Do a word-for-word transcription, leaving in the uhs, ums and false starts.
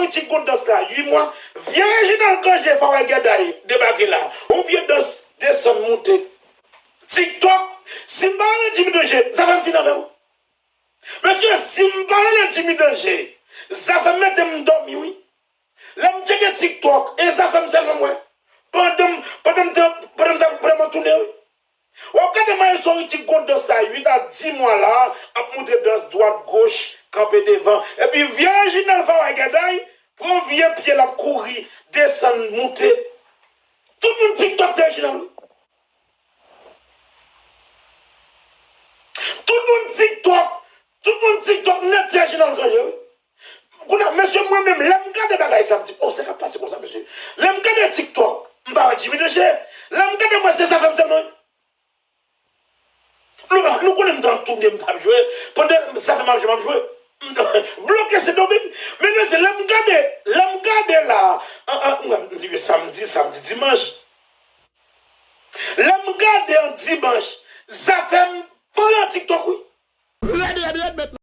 Ritik gon dans la uit mwa. Vye Reginald Cangé, Fawa Gèday debake la. On vye dans desann moute. TikTok, si m pa rele Jimmy Danger, zafè m fin avè w. Mesye, si m pa rele Jimmy Danger, zafè m mete m dòmi, wi. Lè m tcheke TikTok, e zafè m sèlman m wè. Pandan m, pandan m te, pandan m te, pandan m ap tounen, wi. W ap gade maestro Ritik gon dans la uit a dis mwa la, ap montre dans dwat, goch, kanpe devan. Epi vye Reginald Fawa Gèday, pran vye pye l ap kouri, desann, moute. Tout moun TikTok se Reginald, wi. Tout moun TikTok, tout moun TikTok nèt se Reginald Cangé, wi. Kounye a, mesye, mwen menm, lè m gade bagay sa, m di, "Oh, sa k ap pase konsa, mesye?" Lè m gade TikTok, m pa wè Jimmy Danger. Lè m gade, mwen, se zafè m sèlman. Nou, nou konnen m t ap tounen, m t ap jwe. Pandan zafè m ap jwe, m ap jwe. M t ap bloke Sendomeng. Men, mesye, lè m gade, lè m gade la, an, an, m di, samdi, samdi, dimanch. Lè m gade an dimanch, zafè m pran TikTok, wi. Rèd, rèd, rèd, mèt.